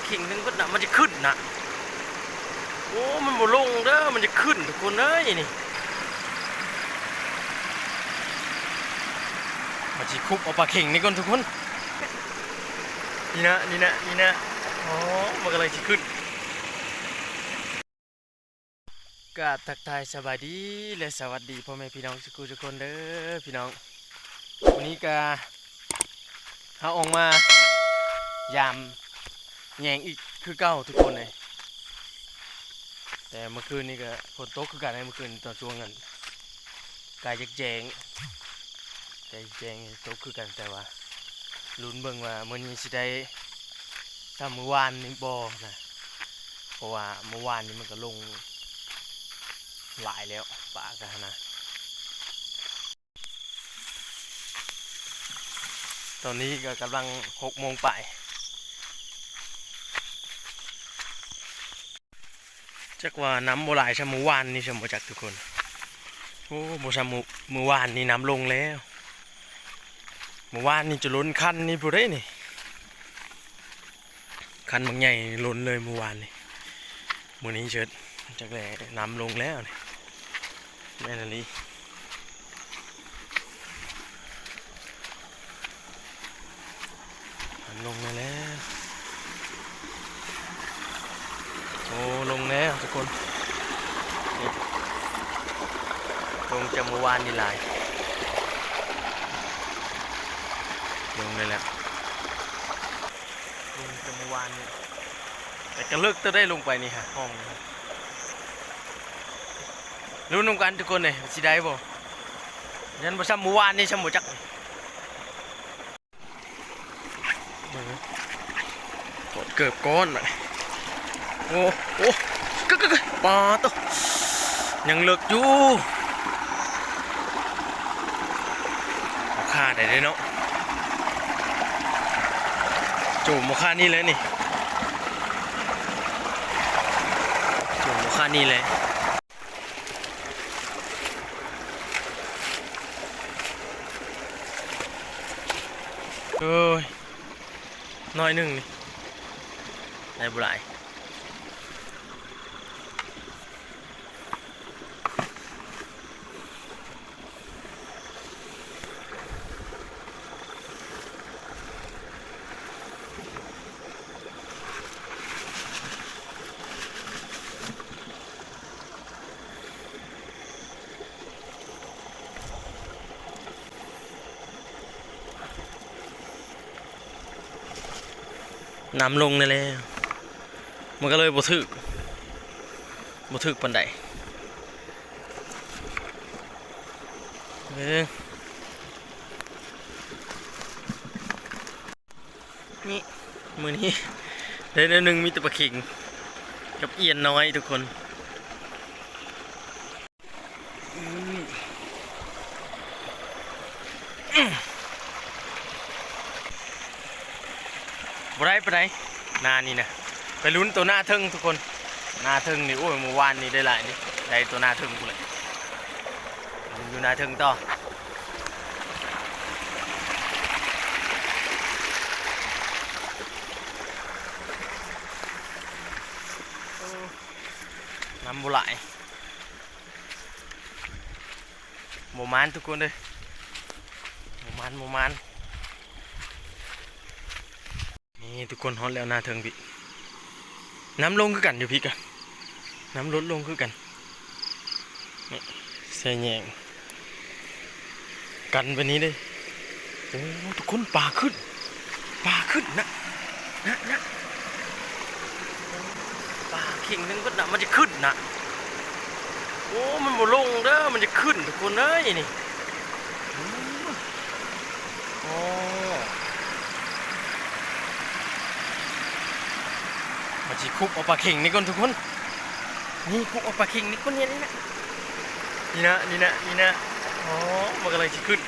ເຄັ່ງທັງເບິດນະ ມັນຈະຂຶ້ນນະ. ໂອ້ ມັນບໍ່ລົງເດີ ມັນຈະຂຶ້ນທຸກຄົນເອີຍນີ້. ມາຊິຄຸບເອົາປາເຄັ່ງນີ້ກ່ອນທຸກຄົນ. ນີ້ນະ ນີ້ນະ ນີ້ນະ. ໂອ້ ມັນກຳລັງຊິຂຶ້ນ. ກາບທັກທາຍສະບາຍດີ ແລະ ສະຫວັດດີພໍ່ແມ່ພີ່ນ້ອງສຸກຄູ່ສຸກຄົນເດີພີ່ນ້ອງ. ມື້ນີ້ກະ ເຮົາອອກມາຢາມແຍງອີກຄືເກົ່າທຸກຄົນເອີຍ. ແຕ່ເມື່ອຄືນນີ້ກະຝົນຕົກຄືກັນເດ້ ເມື່ອຄືນຕອນຊ່ວງນັ້ນ ໃກ້ຈະແຈ້ງ ໃກ້ແຈ້ງຕົກຄືກັນ. ແຕ່ວ່າລຸ້ນເບິ່ງວ່າມື້ນີ້ຊິໄດ້ສ່ຳມື້ວານນີ້ບໍ່ນະ ເພາະວ່າມື້ວານນີ້ມັນກະລົງຫຼາຍແລ້ວ ປາກະຫັ້ນນະ. ຕອນນີ້ກະກຳລັງຫົກໂມງປາຍ ຈັກວ່ານ້ຳບໍ່ຫຼາຍສ່ຳມື້ວານນີ້ຊຳບໍ່ຈັກທຸກຄົນ. ໂອ້ ບໍ່ສ່ຳມື້ ມື້ວານນີ້ນ້ຳລົງແລ້ວ. ມື້ວານນີ້ຈະລົ້ນຄັນນີ້ພຸ້ນເດ້ນີ້. ຄັນບັກໃຫຍ່ລົ້ນເລີຍມື້ວານນີ້. ມື້ນີ້ເສີດ ຈັກແລະນ້ຳລົງແລ້ວນີ້. ແມ່ນອີ່ຫຼີ ນ້ຳລົງແລ້ວ. ໂອ້ ລົງແລ້ວທຸກຄົນ. ນີ້ ລົງຈາກມື້ວານນີ້ຫຼາຍ ລົງໄດ້ແລ້ວ. ລົງແຕ່ມື້ວານນີ້ ແຕ່ກະເລິກເຕີບໄດ໋ ລົງໄປນີ້ຫາ ຫ້ອງນີ້ຫາ. ລຸ້ນນຳກັນທຸກຄົນເອີຍ ຊິໄດ້ບໍ່? ຍັງບໍ່ສ່ຳມື້ວານນີ້ຊຳບໍ່ຈັກ. ເບິ່ງ ຖອດເກີບກ່ອນບາດນີ້. ໂອ້ ໂອ້ ກະ ກະ ກະ ປາໂຕ ຍັງເລິກຢູ່. ບໍ່ຄາດໄດ້ເດ້ເນາະ ໂຈມບໍ່ຄາດນີ້ເລີຍນີ້ ໂຈມບໍ່ຄາດນີ້ເລີຍ. ໂອ້ຍ ໜ້ອຍໜຶ່ງນີ້ ໄດ້ບໍ່ຫຼາຍ. ນ້ຳລົງແລ້ວ ແລ້ວ ມັນກະເລີຍບໍ່ຖືກ ບໍ່ຖືກປານໃດ. ເອີ ນີ້ ມື້ນີ້ໄດ້ແນວໜຶ່ງ ມີແຕ່ປາເຂັງກັບອ່ຽນນ້ອຍທຸກຄົນ. ອືມ ບໍ່ໄດ້ປານໃດ ໜ້ານີ້ນະ. ໄປລຸ້ນໂຕໜ້າເທິງທຸກຄົນ ໜ້າເທິງນີ້. ໂອ້ຍ ມື້ວານນີ້ໄດ້ຫຼາຍເດ້ ໄດ້ໂຕໜ້າເທິງພຸ້ນແຫຼະ. ຢູ່ໜ້າເທິງຕໍ່. ໂອ້ ນ້ຳບໍ່ຫຼາຍ ບໍ່ໝານທຸກຄົນເອີຍ ບໍ່ໝານ ບໍ່ໝານ. ນີ້ທຸກຄົນ ຮອດແລ້ວໜ້າເທິງພີ້. ນ້ຳລົງຄືກັນຢູ່ພີ້ກະ ນ້ຳລົດລົງຄືກັນ. ນີ້ ໃສ່ແຍງກັນໄປນີ້ເດ້. ໂອ້ ທຸກຄົນ ປາຂຶ້ນ ປາຂຶ້ນນະ ນະ ນະ. ປາເຄັ່ງທັງເບິດນະ ມັນຈະຂຶ້ນນະ. ໂອ້ ມັນບໍ່ລົງເດີ ມັນຈະຂຶ້ນທຸກຄົນເອີຍນີ້. ໂອ້ ມາຊິຄຸບເອົາປາເຄັ່ງນີ້ກ່ອນທຸກຄົນ. ນີ້ ຄຸບເອົາປາເຄັ່ງນີ້ກ່ອນ ນີ້ນະ ນີ້ນະ ນີ້ນະ ນີ້ນະ. ໂອ້ ມັນກຳລັງຊິຂຶ້ນ.